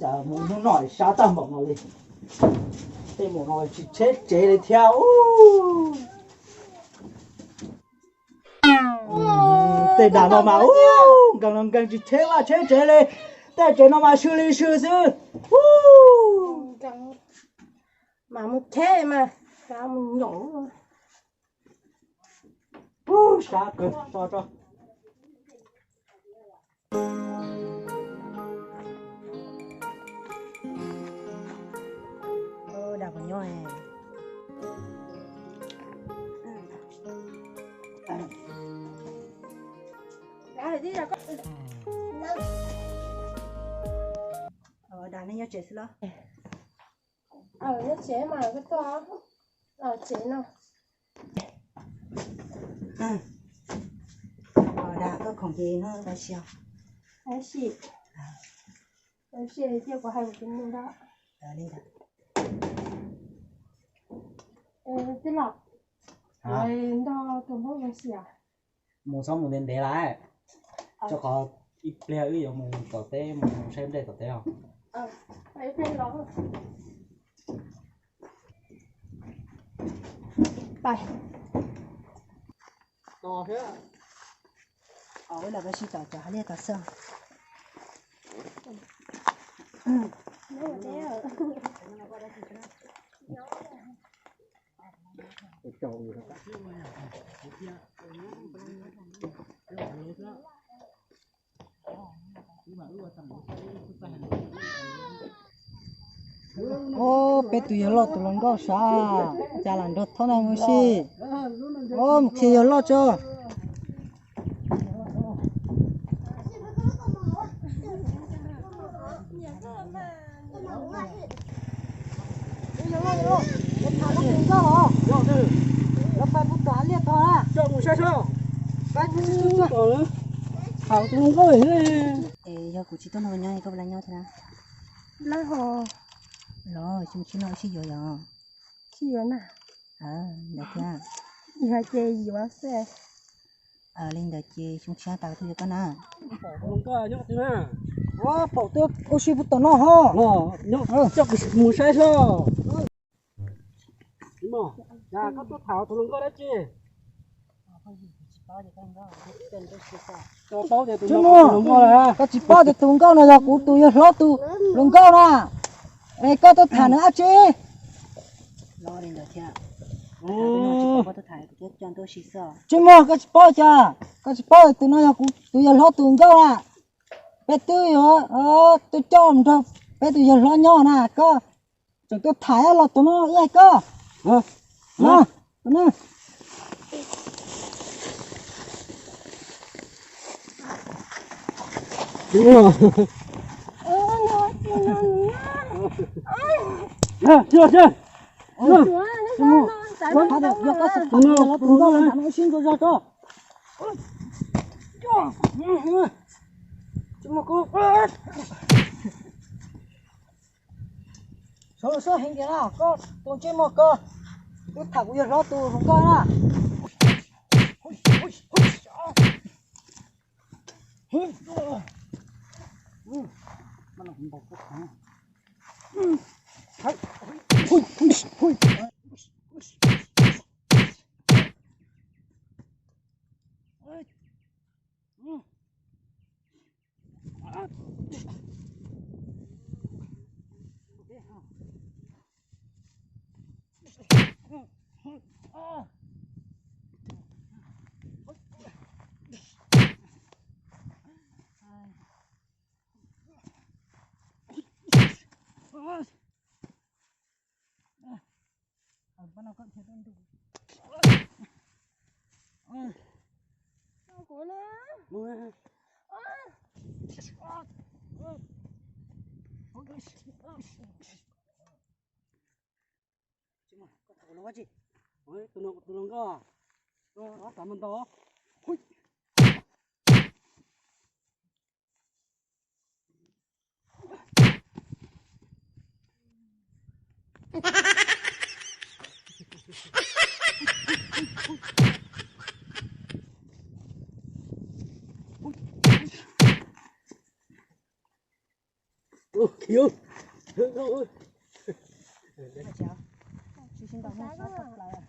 Cas mus hnub no sab tag npaum no li, tej mus no tsis tsheb tsev li thiab. Tej dag no mas nkees los nkees tsis tsheb vaj tsheb tsev li, tej tsev no mas sw li sw xwb. Mas mus tsheb mas mus nyob. Sab kawg, tso tso. Dag nej nyob tsev xwb los? Nyob tsev mas koj tuaj los tsev no. Dag koj khoom ces no tab sis, tab sis, tab sis cia kuv hais kuv tus nus da. Li ntawd. Tij laug, nrog tus npawb ua si os. Mus txhob mus ntev ntev lawm, rau qhov ib pliag wb yuav mus tom teb, mus saib nplej tom teb os. Wb los peb sib tom cov hav liaj tod xwb. Ub, peb tus yawg loj tus hluas nkauj sav, cas lam nrog thob na mus si. Ub, mus qhia yawg loj tso. Es yog kuv tsis tuaj nrog koj nyob, koj puas nyob thiab na? Los xyoo tshiab no wb sib yuav yom? Sib yuav na. Ntawd thiab. Yog ces yuav xwb. Li ntawd ces xyoo tshiab tas kuv tuaj yuav koj na. Ua paum tuaj ua si puag tom no ho. Coj kuv mus saib soj. Koj tuaj tham tus hluas nkauj dab tsi? Tsis muaj, koj tsis paub tias tus hluas nkauj no yog kuv tus yawg hlob tus hluas nkauj na. Es koj tuaj tham nws dab tsi? Tsis muaj, koj tsis paub cas? Koj tsis paub tus no yog kuv tus yawg hlob tus nkauj na. Peb twb yuav tuaj coj nrog peb tus yawg hlob nyob na, koj tseem tuaj tham los tus no ib yam koj. Sawv heev tiag na, koj tus ntsej muag ko, twb tham kuv yawg hlob tus hluas nkauj na. Kuv na. Tus hluas nkauj, tus hluas nkauj, xav mus ntaus. Khiv. Tsis ntaus muag sab tau plaws.